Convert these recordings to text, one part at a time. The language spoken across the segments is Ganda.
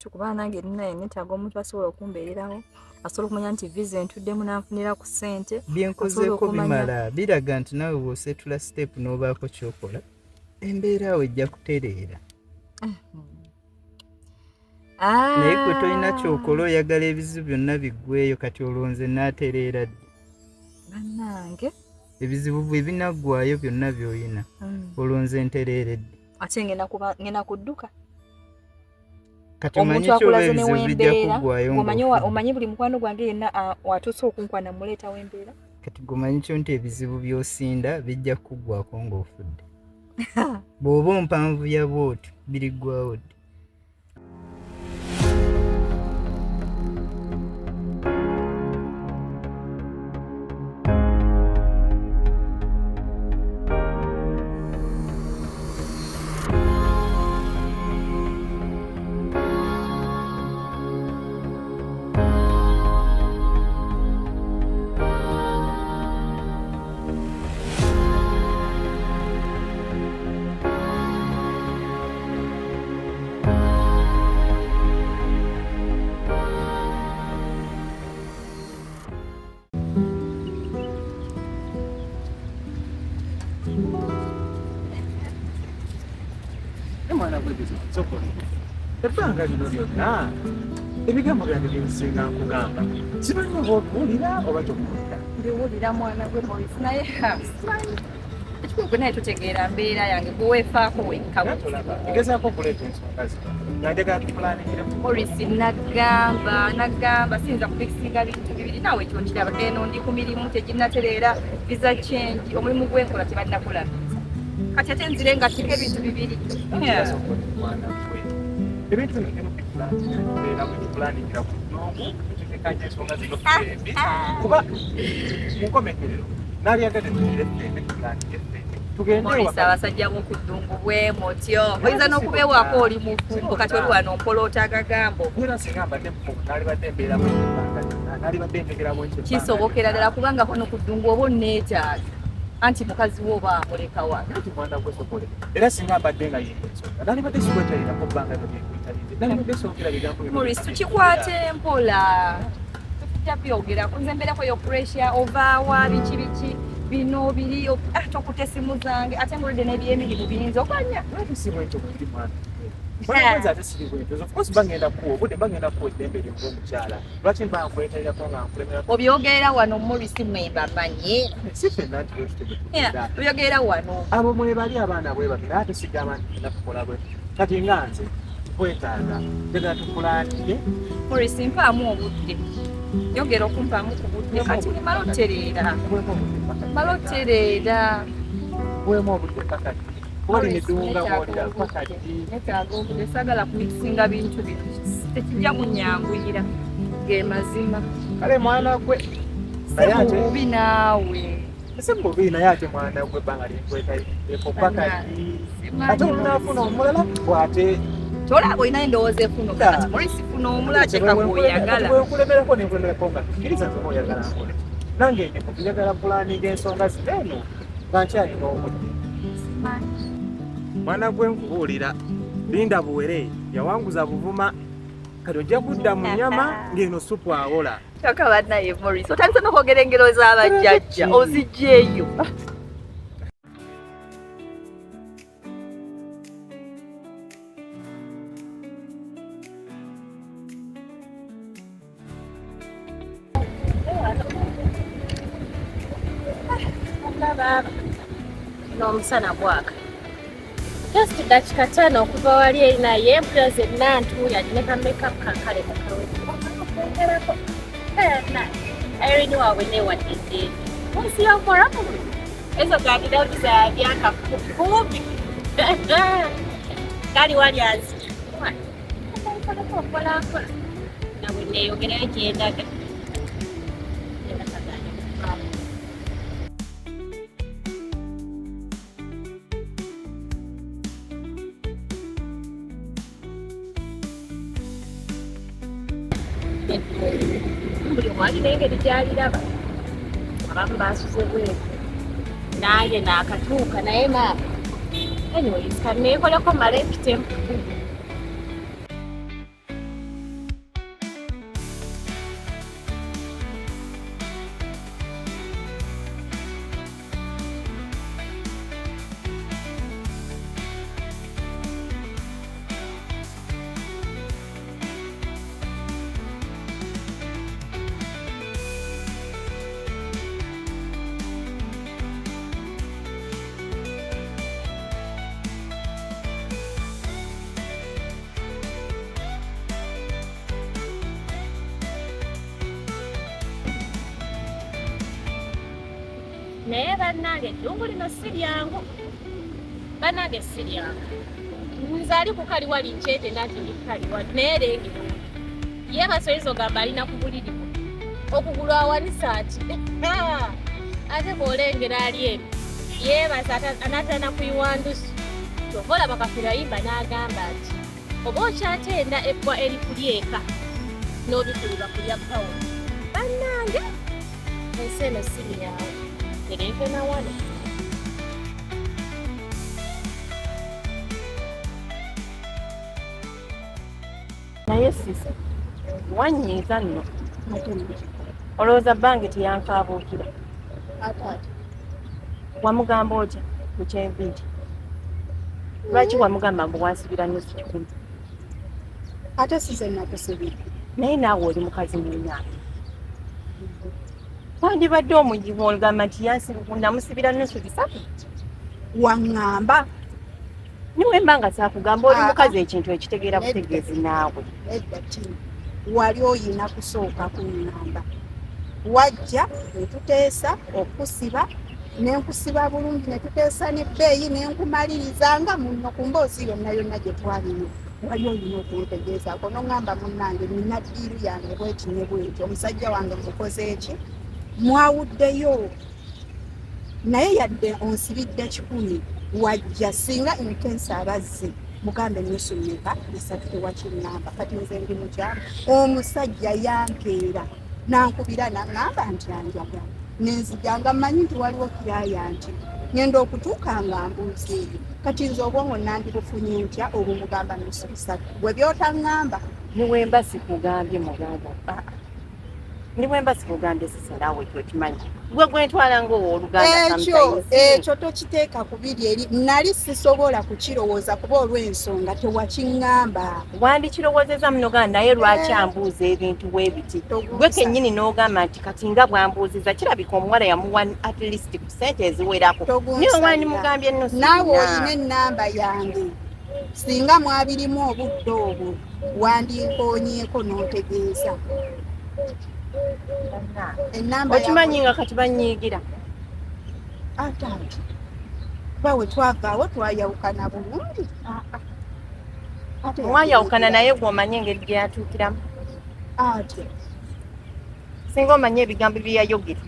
Kuba nange naye netaaga omuntu asobola okumbeererawo, asobola okumanya nti visa entuddemu nanfunira ku ssente. Byenkozeeko bimala biraga nti naawe bw'osetula step n'obaako kyokola, embeera awo ejja kutereera. Naye gwe tolina kyokola, oyagala ebizibu byonna biggweeyo. Kati olwo nze naatereera ddi? Bannange, ebizibu bwe binaggwayo byonna by'olina, olwo nze ntereeredde? Ate ngenda kudduka. Kati omanyi omuntu kyoba akulaze ebizibu bijja newembeera kuggwayo omanyi ng'ofudde. Omanyi buli mukwano gwange yenna watuuse okunkwana muleetawo embeera. Kati gomanyi kyo nti ebizibu by'osinda bijja kuggwako ng'ofudde. Bw'oba ompanvuya bw'otyo, biriggwawo ddi? Mwana gwe, ebbanga lino lyonna ebigambo byange byensinga nkugamba, simanyi oba obiwulira oba tobiwulira. Mbiwulira, mwana gwe Morris, naye ha, simanyi ekikulu gwe naye totegeera mbeera yange, gwe weefaako wekka. Naye tolaba ngezaako okuleeta ensonga zino nga njagala tupulaningire. Morris, nagamba siyinza kubikisinga bintu bibiri, naawe ekyo nkiraba. Eno ndi ku mirimu teginnatereera, visa change, omulimu gwenkola tebannakola visa. Kati ate nzire nga kiko ebintu bibiri. Mwana gwe, ebintu bino birimu bipulaningira, bwetupulaningira ku ddungu, tutegekanya ensonga zino ffembi, kuba mu nkomekerero naalyagadde tugire ffembi, tupulaninge ffembi, tugende Morris, ewaka. Abasajja b'oku ddungu bwe mutyo, oyinza n'okubeewaako oli mufumbo, kati oli wano mpoloota agagambo. Era singa mbadde mufumbo, naalibadde mbeera bwentyo ebbanga lyonna, naalibadde ntegera bwentyo ebbanga. Kisobokera ddala, kubanga kono ku ddungu oba onneetaaga, anti mukazi wo oba amulekawa. Anti mwana gwe sokole, era singa mbadde nga yinga ensonga, naalibadde sikwetayirako bbanga lyo lyekwetayiridde, naalibadde soogera bigambo bino. Morris, tukikwate mpola, tetujja byogerako. Nze mbeerako yo pressure, ovaawa biki biki bino biri, tokuta essimu zange, ate ngolidde n'ebyemirimu biyinza okanya. Lwaki si bwentyo bweri, mwana mwana gwenze? Ate siri bwentyo. Of course bagenda kuwa obudde, bagenda kuwa eddembe lyo ng'omukyala. Lwaki mba nkwetayirako nga nkulemerako? Obyogerera wano, Morris, mwemba manyi. Si ffenna nti bwe tutyo bwe tugenda. Obyogerera wano. Abo mwebali abaana bwe bati, naye ate sigamba nti ffenna tukola bwe. Kati nga nze kwetaaga, njagala tupulanire. Morris, mpaamu obudde, yogera okumpaamu ku budde kati nimala otereera. Bwemu obudde paka. Mala otereera. Bwemu obudde paka ddi? Kuba lino eddunga bwolira paka ddi? Netaaga obudde, saagala kumikisinga bintu bino, tekijja kunyanguyira, ge mazima. Kale mwana gwe, Si naye ate mububi naawe. Si mubi, naye ate mwana gwe, ebbanga linkwetayiriddeko paka ddi? Ate olunaafuna omulala bw'ate? Tolaba olina endowooza efuna kati, Morris, funa omulala kyeka gweoyagala. Bwenkulemerako nenkulemerako nga tukkiriza nti oba oyagala nkole, nange ndi njagala pulaninga ensonga zino eno nga nkyalina obudde. Mwana gwe, nkubuulira, linda buwere yawanguza Buvuma, kati ojja kudda mu nyama ng'eno supu awola. Kyokka bannaye Morris, otandise n'okwogera engero z'abajjajja, ozijja eyo. Baaba, n'omusana gwaka. Just dakika 5 okuva wali eri, naye empula zenna ntuuyanye ne ka makeup kankale kakawedde na Irene waabwe neewadde eddembe munsi y'omuwarabu ezo gandira byaka 10. Kali wali anzita nkoleko mpola mpola nga bwe neeyongerayo gyendaga. Kagaanye okuvaamu. Buli omu alina engeri gy'aliraba, abamu basuze bweru, nange naakatuuka, naye maama, anyways, kaneekoleko male mpitemu. Bannange eddungu lino si lyangu, bannange si lyangu. Nze ali ku kaliwali nkyetenda nti ndi ku kaliwali, naye lengera yeebase oyinza ogamba alina ku buliri bwe okugulu awanisa ati ate bw'olengera ali eno yeebase anaatera na kuyiwa ndusu. Kyova olaba Kafeero ayimba n'agamba nti oba okyatenda ebbwa erikuli eka n'obikulirwa kulya pawulo. Bannange ensi eno si nyangu, ereete na wano. Naye sisi wannyiiza nno, olowooza bbange teyankaabuukira? Wamugamba otya ku kyenviiri? Lwaki wamugamba mbu wansibira nusu kikumi? Ate size nakusibira. Naye naawe oli mukazi munnange, wandibadde omuyivu ogamba nti namusibira nusu bisatu. Waŋŋamba. Niwe mba nga saakugamba, oli mukazi ekintu ekitegeera butegeezi naawe. Nedda Tina, wali oyina kusooka kuŋŋamba. Wajja ne tuteesa okukusiba, ne nkusiba bulungi, ne tuteesa n'ebbeeyi, ne nkumaliriza nga munno ku mboozi yonna yonna gye twalina. Wali olina okuntegeezaako n'oŋŋamba munnange nina ddiiru yange bweti ne bweti, omusajja wange mukoze eki, mwawuddeyo. Naye yadde onsibidde 100, wajja singa intensa abazze mugambe nusu mmeka bisatu, tewakiŋŋamba. Kati nze ndi mukyamu, omusajja yampeera nankubira naŋŋamba nti anjagala, nenzija nga mmanyi nti waliwo kiraya nti ngenda okutuuka nga mbuuza eyo. Kati nze obwongo nandibufunye ntya obumugamba nusu bisatu gwe byotaŋŋamba? Niwemba sikugambye muganda, niwemba sikugambye sisi, naawe kyokimanyi gwe gwentwala ng'owooluganda. Ekyo ekyo tokiteeka kubiri eri, nali sisobola kukirowooza kuba olw'ensonga tewakiŋŋamba. Wandikirowoozeza muno, naye lwaki ambuuza ebintu bwebiti? Gwe kennyini n'ogamba nti kati nga bwambuuziza kirabika omuwala yamuwa at least ku ssente eziwerako, niwe wandimugambye nusu. Naawe oyina ennamba yange, singa mwabirimu obudde obwo wandinkoonyeeko n'ontegeeza. Okimanyi nga kati banyiigira. Ate ati kuba we twavaawo twayawukana bulungi. Mwayawukana naye gwe omanye engeri gye yatuukiramu. Ate singa omanye ebigambo bye yayogera.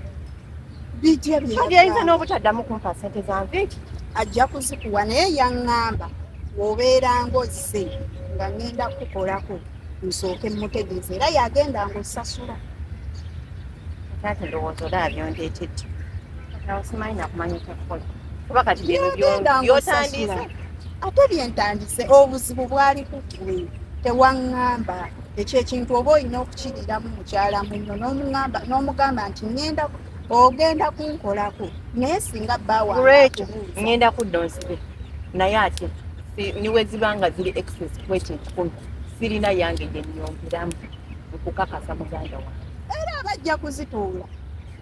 Bijja. Byayinza n'obutaddamu kumpa sente za nviiri. Ajja kuzikuwa, naye yaŋŋamba obeera ng'ozze nga ŋŋenda kukolako nsooke mmutegeeza, era yagenda ng'osasula. Ate ndowooza olaba byondeetedde awo, simanyi nakumanya kyakukola kuba kati bino byotandise. Ate byentandise, obuzibu bwali ku ggwe, tewaŋŋamba ekyo ekintu oba olina okukiriramu mukyala munno n'omugamba nti ŋŋenda ogenda kunkolako, naye singa bbaawa. Olwekyo ŋŋenda kudda onsibe, naye ate niwe ziba nga ziri excess kwekyo ekikumi, sirina yange gye nnyongeramu, nkukakasa muganda wange. Era abajja kuzituula,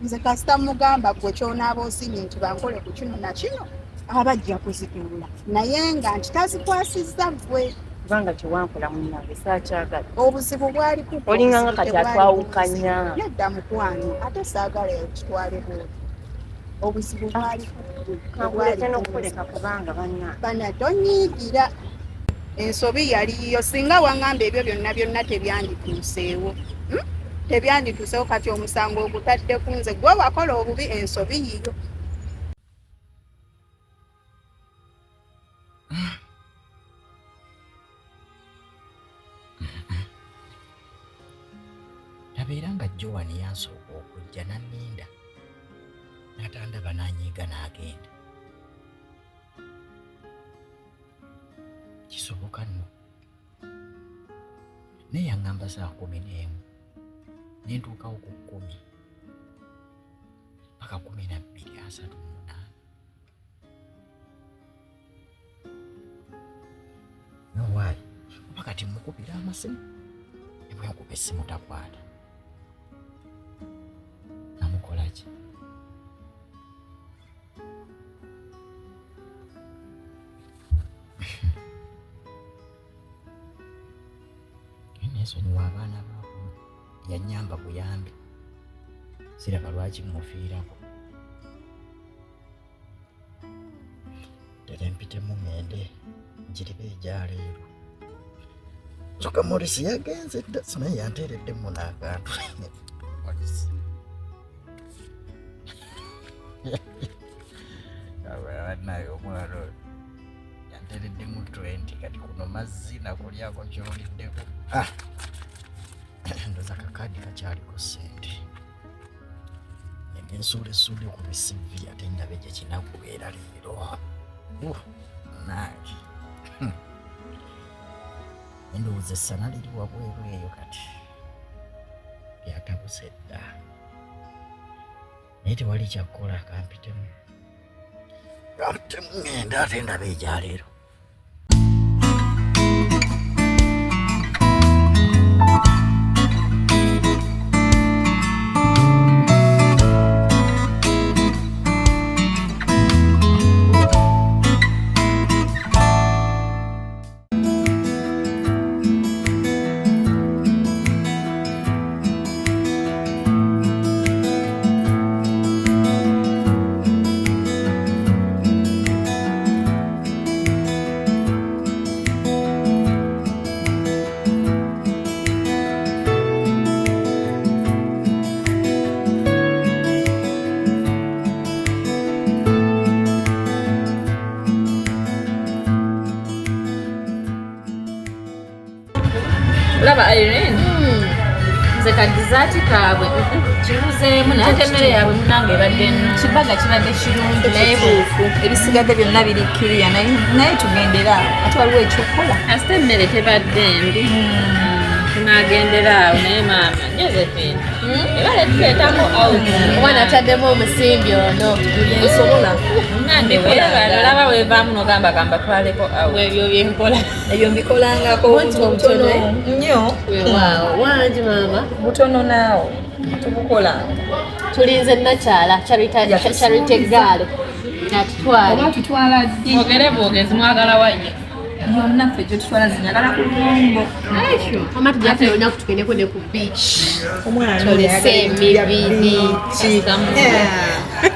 nze kasita mugamba gwe kyonaaba osiimye nti bankole ku kino na kino, abajja kuzituula, naye nga nti tazikwasizza ggwe. Kubanga kyewankola munnange saakyagala. Obuzibu bwali ku Olinganga kati atwawukanya. Nedda mukwano, ate saagala kitwale bwoti, obuzibu bwali ku ggwe. Kankuleke n'okukuleka kubanga banna. Bana tonyiigira, ensobi yaliyo. Singa waŋŋamba ebyo byonna byonna tebyandituuseewo, Tebyandituuseewo. Kati omusango ogutadde ku nze, gwe wakola obubi, ensobi yiyo. Tabeera nga Joan yansooka okujja nanninda n'atandaba n'anyiiga n'agenda. Kisoboka nno, naye yaŋŋamba saa 11 ne ntuukawo ku 10 paka 12:38. Nowaayi oba kati mukubira amasimu, ne bwe nkuba essimu takwata, namukola ki? Neesonyiwa abaana baabo, yanyamba buyambi, siraba lwaki mufiirako. Leero empitemu ŋŋende ngiribe egyaleero. Kyokka Morisi yagenze dda, simanyi yanteereddemu n'akantu. Morisi. Naye omwana oyo yanteereddemu 20 kati kuno mazzi nakulyako kyoliddeko. Ah! Ndowooza kakaadi kakyaliko ssente. Ngensuulesuule ku bisivi ate ndabe gye kinakubeera leero. Nange endowooza essana liri wabweru eyo kati lyatabuse dda, naye tewali kyakukola, kampitemu ŋŋende ate ndabe egyaleero. Olaba Irene, nze ka dessert kaabwe kibuzeemu, naye ate emmere yaabwe munange ebadde nnungi. Kibaga kibadde kirungi naye buufu, ebisigadde byonna biri kiriya, naye tugendera ate waliwo ekyokukola. Asite emmere tebadde mbi, tunagendera awo. Naye maama Josephine ebale tuleetako out. Omwana ataddemu omusimbi ono. Nsobola. Munange weebale, olaba weevaamu n'ogamba gamba twaleko out. Ebyo byenkola. Ebyo mbikolangako butono nnyo. Weewaawo wangi maama. Butono naawo tubukolanga. Tulinze nakyala Charity Gaalo atutwale. Oba tutwala ddi? Mwogere bwogezi, mwagala wanye. Yonna ffe gye tutwala zinyagala ku luwombo. Mama tujja ffe olunaku tugendeko ne ku beach. Omwana Twolese emibiri.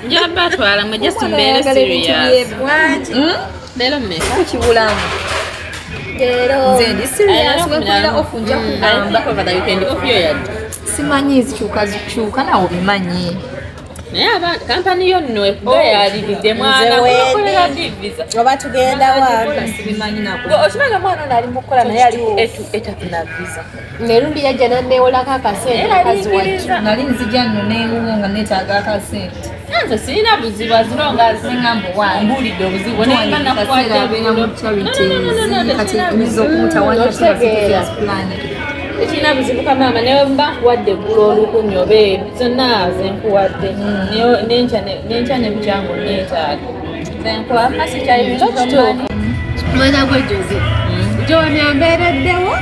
Nja batwala mwe, just mbeere serious. Leero mmeka? Kukibulamu. Nze ndi serious, wenkulira off nja kugamba. Over the weekend off yo yadde. Simanyi zikyuka zikyuka naawe obimanyi. Naye aba kampani yo nno ekugayaaliridde mwana kubakolera ddi visa? Oba tugenda wa? Sibimanyi nako. Okimanyi omwana ono ali mu kukola naye ali ku A2 etafuna visa. Nerundi yajja nanneewolako akasente mukazi wattu. Nali nzija nno neewuwo nga neetaaga akasente. Nze sirina buzibu azilonga mbuulidde obuzibu naye mba nakuwadde abeera mu charities kati nyinza okumutawanya plan. Tekirina buzibu kamaama, naye mba nkuwadde eggulu olukumi oba zonna ze nkuwadde n'enkya ne bukyangu neetaaga ze nkuwa masi kyayinza. Mwana gwe Jose, Joan ambeereddewo.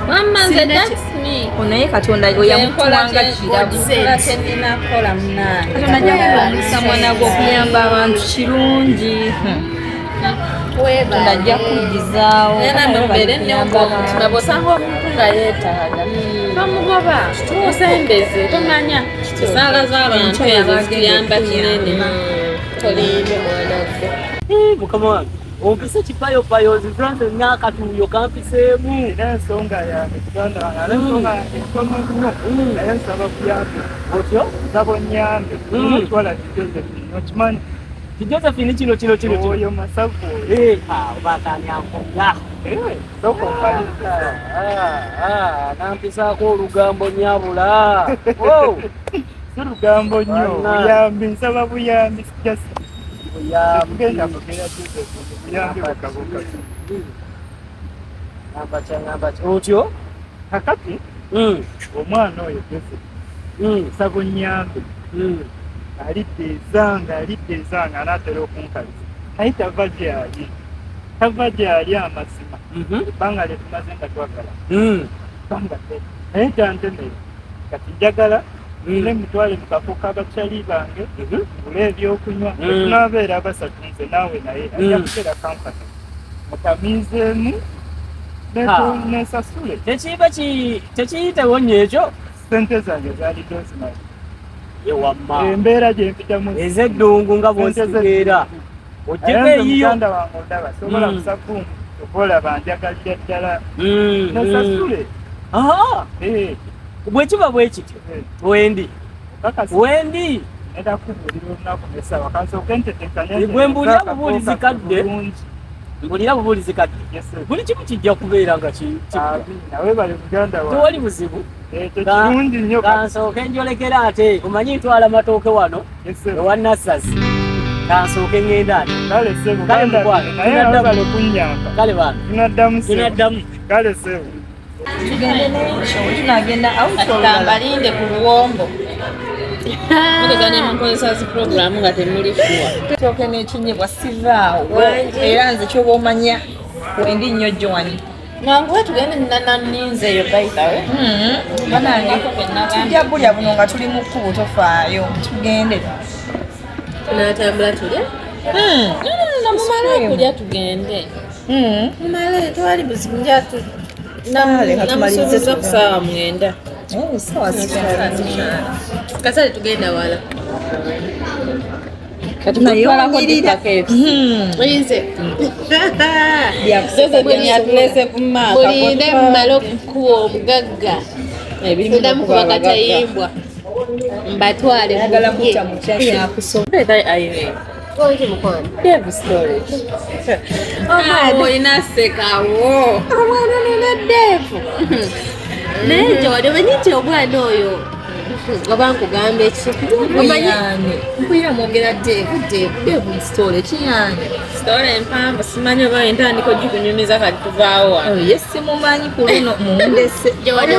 Wamma nze that's me. Naye Katonda oyamutuwanga kirabo. Nkola kye nnina kukola munnange. Katonda ajja kukuwa mwana gwe okuyamba abantu kirungi. Katonda ajja kukugizaawo. Naye namwe mubeere nnyo omutima, bw'osanga omuntu nga yeetaaga tomugoba, musembeze, tomanya esaala z'abantu ezo zituyamba kinene. Tolimbe mwana gwe. Mukama wange ompise kipayopayo nziza nze n'akatuuyo kampiseemu. Era ensonga yange tuganda wange, era ensonga yange ntono nnyo, naye nsaba kuyambe. Otyo? Nsaba onnyambe. Otwala ki Josephine, okimanyi? Ki Josephine kino kino kino kino. Oyo masavu oyo. Oba akanyankola. Sooka ompalirize. Nampisaako olugambo nnyabula. Si lugambo nnyo, buyambi, nsaba buyambi, just tugenda kugera Josephine, buyambi bukabuka. Ngamba kya ngamba kya. Otyo? Kakati omwana oyo Josephine, nsaba onnyambe. Alidde ezanga, anaatera okunkaliza. Naye tava gy'ali. Tava gy'ali amazima. Ebbanga lye tumaze nga twagala. Ebbanga ddene. Naye tantemere. Kati njagala ne mutwale mu kafo k'abakyali bange, ngule ebyokunywa. Tunaabeera abasatu nze naawe naye. Ajja kubeera kampani. Mutamiizeemu nesasule. Tekiba tekiyitewo nnyo ekyo. Ssente zange zaalidde ozimanyi. Ewamma. Embeera gye mpitamu ez'eddungu nga bw'ozitegeera. Ojjeko eyiyo. Muganda wange ondaba sobola kusafumu okolaba njagalira ddala nosasule. Bwe kiba bwe kityo wendi wendi ngenda kubuulira olunaku n'essaawa kansooke ntetenkanye. Bwe mbuulira bubuulizi kadde, mbuulira bubuulizi kadde, buli kimu kijja kubeera nga webale muganda wange, tewali buzibu. Ekyo kirungi nnyo. Kansooke njolekera ate omanyi ntwala matooke wano ewa Nassasi, kansooke ngenda ate. Kale ssebo, kale mukwano, naye webale kunnyamba. Kale bana, tunaddamu ssebo. Tunaddamu. Kale ssebo. Tugende n'enkyo tunagenda Kambalinde ku luwombo. Mugeza ne mukozesa zi programu nga temuli sure. Tooke n'ekinyebwa sivaawo era nze kyoba omanya wendi nnyo Joan. Mwanguwe tugende naninze eyo by the way. Banange tujja bulya buno nga tuli mu kkubo, tofaayo tugende. Tunatambula tulya? No, mumale okulya tugende. Mumale tewali buzibu nja namusuubiza ku ssaawa 9. Kasale tugenda wala. Kati tutwalako dika KFC. Oyinze. Yatulese ku maaka. Mulinde mmale okukuwa omugagga. Tuddamu kuba katayimbwa. Mbatwale Ayagala kutta mukya yakusoma. Wangi mukwano. Dev story. Olina sekawo. Omwana nina Dev. Naye Joan omanyi nti omwana oyo oba nkugamba eki? Omanyi mpulira mwogera Dev Dev Dev story kiyani. Story empanvu simanyi oba entandika ogikunyumiza kati tuvaawo wano. Ye simumanyi ku luno mundese. Joan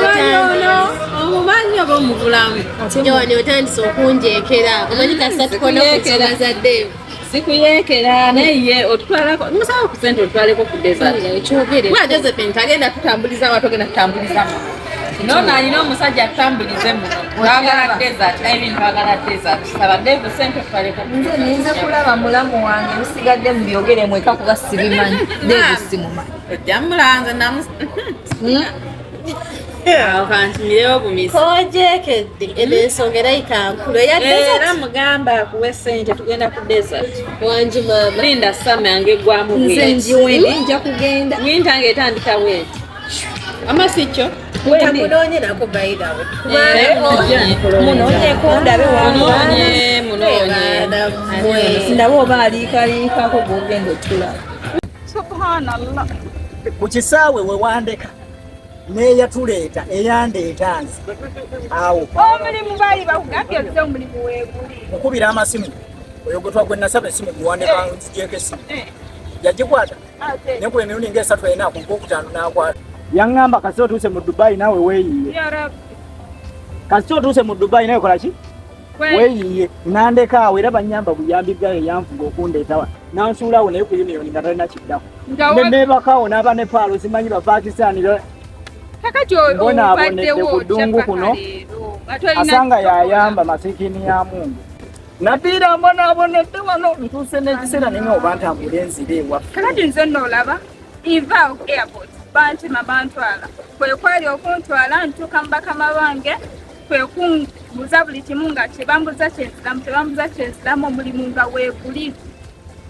omumanyi oba omubulamu. Joan otandise okunjeekera omanyi kasita tukona ku nsonga za Dev. Sikuyeekera naye ye otutwalako musaba ku ssente otutwaleko ku desert. Ekyogere. Mwa Josephine tagenda tutambuliza wa togenda tutambuliza muno. Nono alina omusajja atutambulize muno. Twagala desert, Irene twagala desert. Saba Dev ssente otutwaleko. Nze nninze kulaba mulamu wange bisigadde mubyogere mweka kuba sibimanyi. Dev simumanyi. Ojja mulanze namu. Awo kantumirewo bumisi. Kojeekedde eno ensonga erayika nkulu eya desert. Era mugamba akuwe ssente tugenda ku desert. Wangi maama. Linda summer yange eggwamu Nze bweti. njiwene nja kugenda. Winter ng'etandika bweti. Ama si kyo? Kamunoonye nako by the way. Munoonyeko ndabe Munoonye, munoonye. Ndabe oba aliikaliikako gw'ogenda otulaba. Subhanallah. Ku kisaawe we wandeka n'eyatuleeta eyandeeta nze awo. Omulimu baali bakugambye ozze omulimu weeguli. Mukubira amasimu oyo gwe gwe nasaba esimu guwandeka nzigyeko esimu yagikwata nekuba emirundi nga 3 4 ku gwokutaano n'akwata. Yaŋŋamba kasita otuuse mu Dubai naawe weeyiye. Kasita otuuse mu Dubai nawe kola ki? Weeyiye. Nandeka awo era bannyamba buyambi bwayo yanvuga okundeeta wano. Nansuula awo naye ku Union nga talina kiddako. Ne neebaka awo n'aba Nepal simanyi ba Pakistan. Kakati Mbonaabonedde ku ddungu kuno. Asanga yayamba masikini ya Mungu. Napiira mbonaabonedde wano ntuuse n'ekiseera naye oba ntambule nzire ewaffe. Kakati nze nno olaba nva ku airport bantema bantwala kwe kwali okuntwala ntuuka mu bakama bange kwe kumbuuza buli kimu nga kyebambuuza kyenziramu kyebambuuza kyenziramu omulimu nga weeguli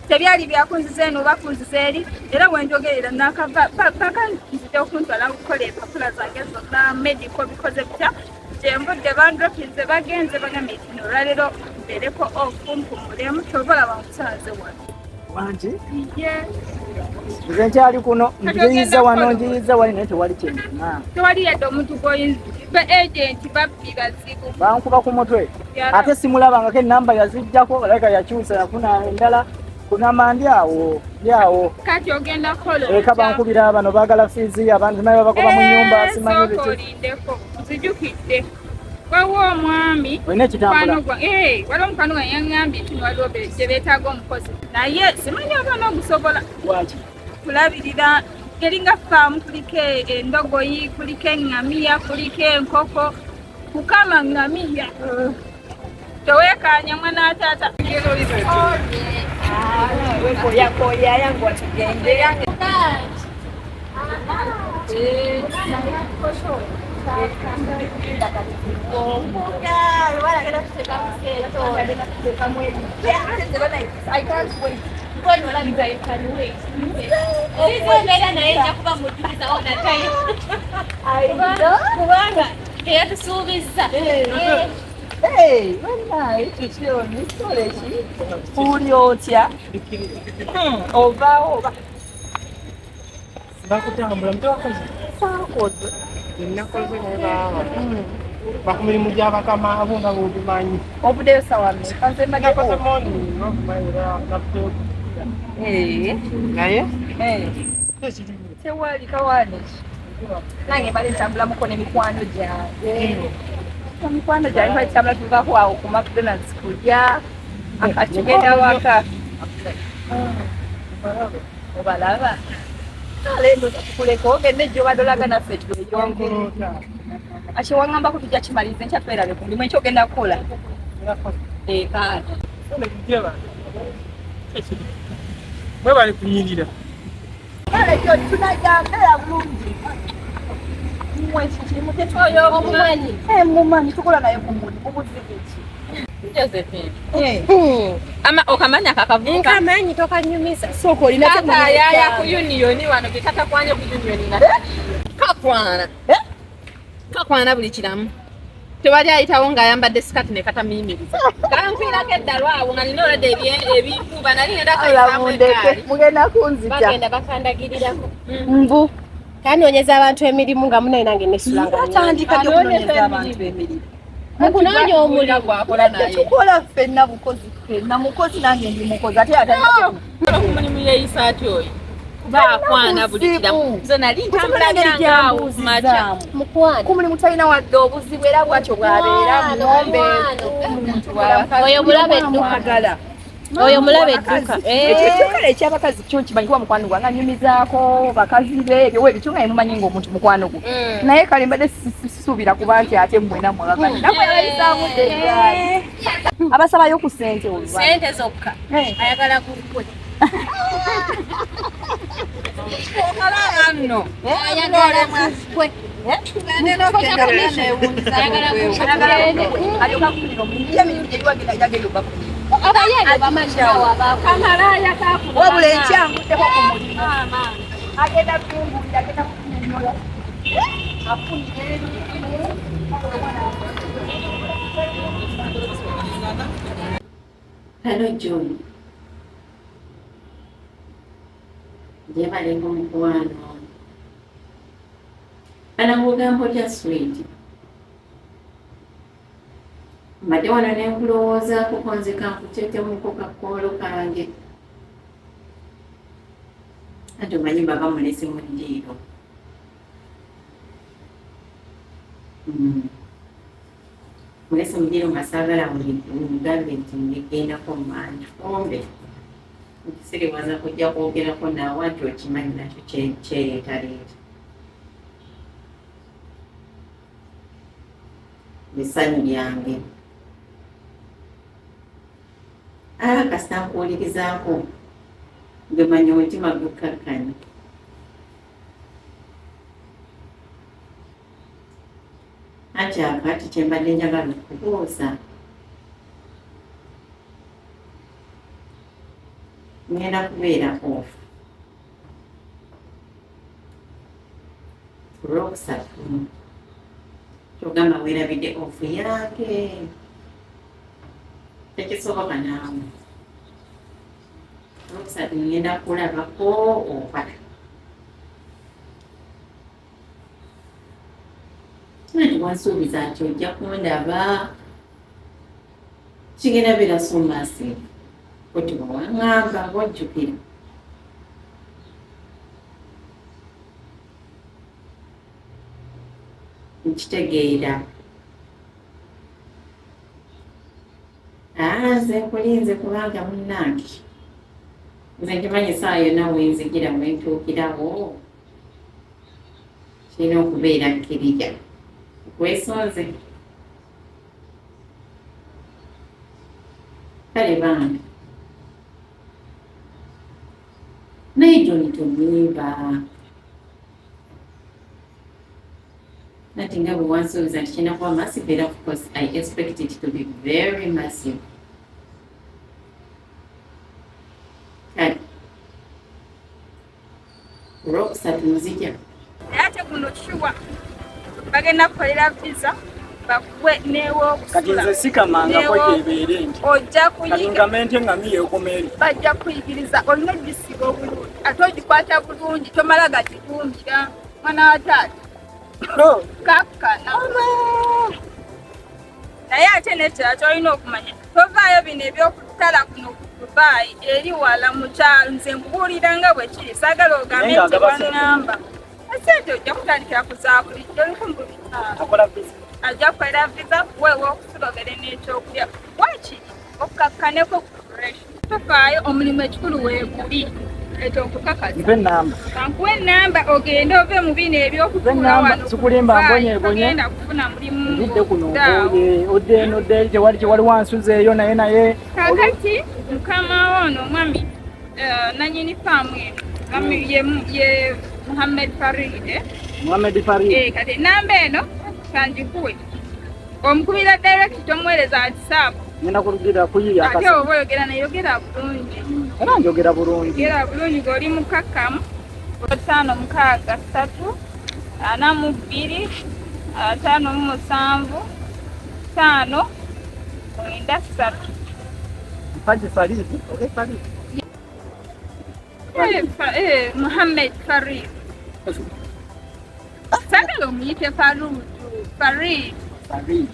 tebyali byakunziza eno oba kunziza eri era wenjogerera nakava paka nzija okuntwala okukola empapula zange zonna medical bikoze bitya gyenvudde bandropinze bagenze bagambye nti no olwaleero mbeereko off mpumulemu kyova olaba nkusanze wano. Wangi? Nze nkyali kuno njiyiza wano njiyiza wali naye tewali kyenfuna. Tewali yadde omuntu gw'oyinza ba agenti babbi bazibu. Bankuba ku mutwe ate simulabangako ennamba yaziggyako alabika yakyusa yafuna endala kunama ndi awo ndi awo. Kati ogenda kukola Eka bankubira bano baagala fiizi abantu naye babagoba mu nnyumba simanyi sooka biki. olindeko nzijukidde waliwo omwami Olina ekitambula? Waliwo mukwano gwange yaŋŋambye nti waliwo gye beetaaga omukozi naye simanyi oba n'ogusobola Lwaki? kulabirira eringa faamu kuliko endogoyi kuliko eŋŋamiya kuliko enkoko kukama ŋŋamiya teweekaanya mwana wa taata. Wekoyakoya yangu watugende. I can't wait. Mukwano olabika you can wait. Embeera naye nja kuba mujjukiza all the time. Kubanga teyatusuubizza. Hey, banaye kikyo nisole ki? Uli otya? Ovaawo oba? Bakutambula mtu wakoze. Saakoze. Nnakoze naye baaba. Bakumirimu gy'abakama abo nga bw'obimanyi. Obuddeyo ssaawa mmeka? Nze mbadde Nakoze morning, era naffe. Naye? Tewali kawaani ki? Nange mbadde ntambulamuko n'emikwano gyange. Emikwano gyange mbadde ntambula tuvaako awo ku McDonald's kulya. Akati tugenda waka. Obalaba? Kale ndowooza tukuleka ogende gy'obadde olaga naffe tweyongere. Ate waŋŋambako tujja kimaliriza enkya twerabe ku mulimu enkya ogenda kukola. Kale. Mwebale kunyirira. Kale kyo tunajja mbeera bulungi. Mmwe kiki mutetwoyo omumanyi? Mumanyi tukola naye ku mulimu buzibu ki? Josephine. Ama okamanya akakavubuka. Nkamanyi tokanyumisa. Sooka olina Tata yaya ku union wano ke katakwanye ku union nga kakwana. Kakwana buli kiramu. Tewali ayitawo ng'ayambadde sikati ne katamuyimiriza. Kanfiirako eddalu awo nga nina olwedde ebinkuba nali ngenda kayisaamu eggaali. Mugenda kunzita. Bagenda bakandagirirako. Mbu. Kanoonyeza abantu emirimu nga munaye nange nesula nga. Atandika ddi okunoonyeza abantu emirimu? Mukunoonya omulimu gwakola naye. Tukola ffenna bukozi ffenna mukozi nange ndi mukozi ate atandika. Ku mulimu yeeyisa atya oyo? Kuba akwana buli kiramu. Nze nali ntambula byange awo ku makya. Mukwano. Ku mulimu talina wadde obuzibu era bw'atyo bw'abeera muwombeefu omuntu bw'abakazi. Oyo mulabe edduka. Oyo mulabe edduka. Ekyo kyokka eky'abakazi kyo nkimanyi kuba mukwano gwange anyumizaako bakazi be ebyo ebyo nga mumanyi ng'omuntu mukwano gwe. Naye kale mbadde sisuubira kuba nti ate mmwe nammwe ababadde. Nammwe abayisaamu dda eggaali. Abasabayo ku ssente olwa. Ssente zokka. Ayagala gukwe. Okalaba nno. Ayagala gukwe. Wabula enkyanguddeko ku mulimu. Agenda kumbulira, agenda kukunnyonnyola. Afunire emirimu. Hello John. Gyebalenga omukwano. Bana ng'ogamba otya sweet? Mbadde wano ne nkulowoozaako ko nze kankuteetemuko kakoolo kange. Anti omanyi baba mulese mu ddiiro. Mulese mu ddiiro nga saagala mugambe nti ndigendako mmanju. Kumbe nkisiriwaza kujja kwogerako naawe anti okimanyi nakyo kyereetaleeta. Essanyu lyange. Kasita nkuwulirizaako gwe manya omutima gukkakkanye. Anti akati kye mbadde njagala okubuuza. Ngenda kubeera off. Ku Lwokusatu. Ky'ogamba weerabidde off yange. Tekisoboka naawe. Lwokusatu ngenda kulabako oba. Nti wansuubiza nti ojja kundaba. Kigenda beera so massive. Oti bwe waŋŋamba bw'ojjukira. Nkitegeera. Nze nkulinze kubanga munnange. Nze nkimanyi essaawa yonna we nzigira we ntuukirawo. Kirina okubeera kkirija. Weesonze. Kale bambi. Naye John tonimba. Nati nga bwe wansuubiza nti kirina kuba massive era of course I expect it to be very massive. Kale. Kati nzija. Naye ate guno shuwa bagenda kukolera visa bakuwe newokusula. Kati nze sikamangako gyebeere nti ojja kuyiga. Kati nkamente ngamiya ekoma eri. Bajja kuyigiriza, olina ogisiba obulungi ate ogikwata bulungi, tomala gagitumbira mwana wa taata. Kakkana. Naye ate n'ekirala ky'olina okumanya, tovaayo bino eby'okutala kuno ku Dubai eri wala mu kyalo. Nze nkubuulira nga bwe kiri, saagala ogambe nti waŋŋamba. Esente ojja kutandikira ku za bulijjo 1500. Ajja kukolera visa, kuweewa okusula obeere n'ekyokulya. Waakiri okkakkaneko ku fresh. Tofaayo, omulimu ekikulu weeguli. Ekyo nkukakasa. Mpa ennamba. Kankuwe ennamba ogende ove mu bino ebyokutuula wano. Sikulimba mbonyeebonye. Togenda kufuna mulimu. Ndidde kuno nkooye, odde eno odde eri, tewali kyewali wansuzeeyo naye naye. Kaakati mukama wo ono omwami nannyini faamu eno ye Muhammad Farid. Muhammad Farid. Kati ennamba eno kanjikuwe. Omukubira direct, tomuweereza WhatsApp. Ngenda kulugira kuyiya akasi. Ate oba oyogera naye yogera bulungi. Era njogera bulungi. Yogera bulungi ng'oli mukakkamu. 5 6 3 42 57 5 9 3. Mpaji Farid, okay Farid. Muhammad Farid. Sagala omuyite Farudu, Farid. Farid.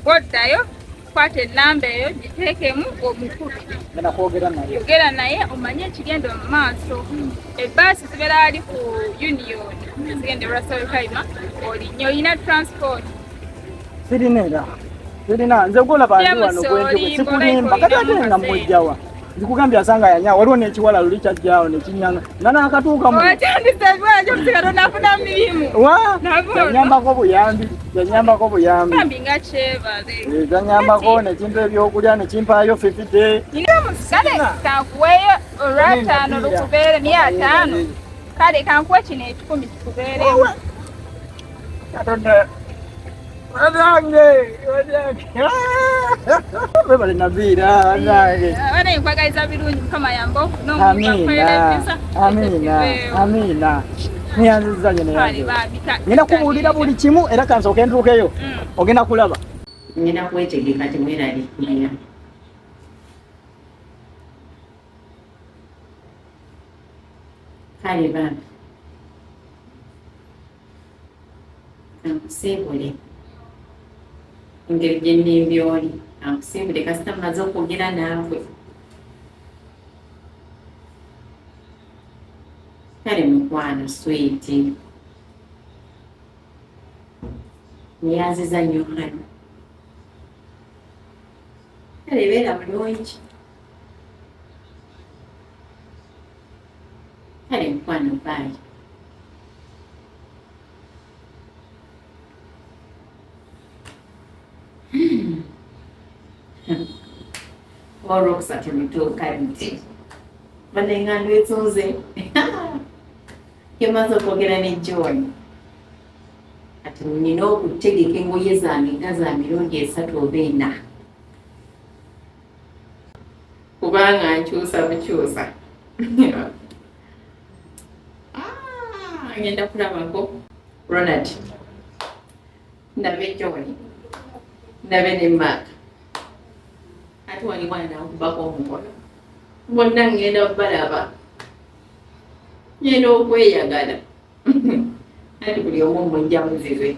Bw'oddayo kwata ennamba eyo giteekemu omukubire. Ngenda kwogera naye. Yogera naye omanye ekigenda mu maaso. Ebbaasi zibeera ali ku Union zigenda e Ras Al Khaimah, olinnye olina transport. Sirina era. Sirina, nze gw'olaba ndi wano gwe sikulimba kati ate nga mmujjawa. Nkugambye asanga yanya waliwo n'ekiwala luli kyajjaawo ne kinyanga nga n'akatuuka mu. Otandise bw'atyo omusika tonafuna mirimu. Wa? Yanyambako buyambi, yanyambako buyambi. Bambi nga kyebale. Yanyambako ne kimpa ebyokulya ne kimpaayo 50. Nina omusale kankuweeyo olwataano lukubeere 500. Kale kankuwe kino 10 kikubeeremu. Katonda. Wanange, wanange. Webale Nabiira, wanange. Abana nkwagaliza birungi, Mukama yambe Amiina, amiina, amiina. Nyanziza nnyo naye. Ngenda kubuulira buli kimu era kansooke ntuukeyo. Ogenda kulaba. Ngenda kwetegeka temweraliikirira. Kale bambi. Ankusiibule engeri gye nnimbye oli, ankusiibule kasita mmaze okwogera naawe. Kale mukwano swiiti, nneeyanziza nnyo honey. Kale beera bulungi. Kale mukwano bye. Olwokusatu lutuuka nti bannange ndwesunze yemaze okwogera ne John. Kati nnina okutegeka engoye zange nga za mirundi 3 oba 4 kubanga nkyusa bukyusa. Ngenda kulabako Ronald, ndabe John, ndabe ne Mark. Ate wali mwana nankubako omukono bonna ngenda balaba, ngenda okweyagala anti buli omu mujja muzibe.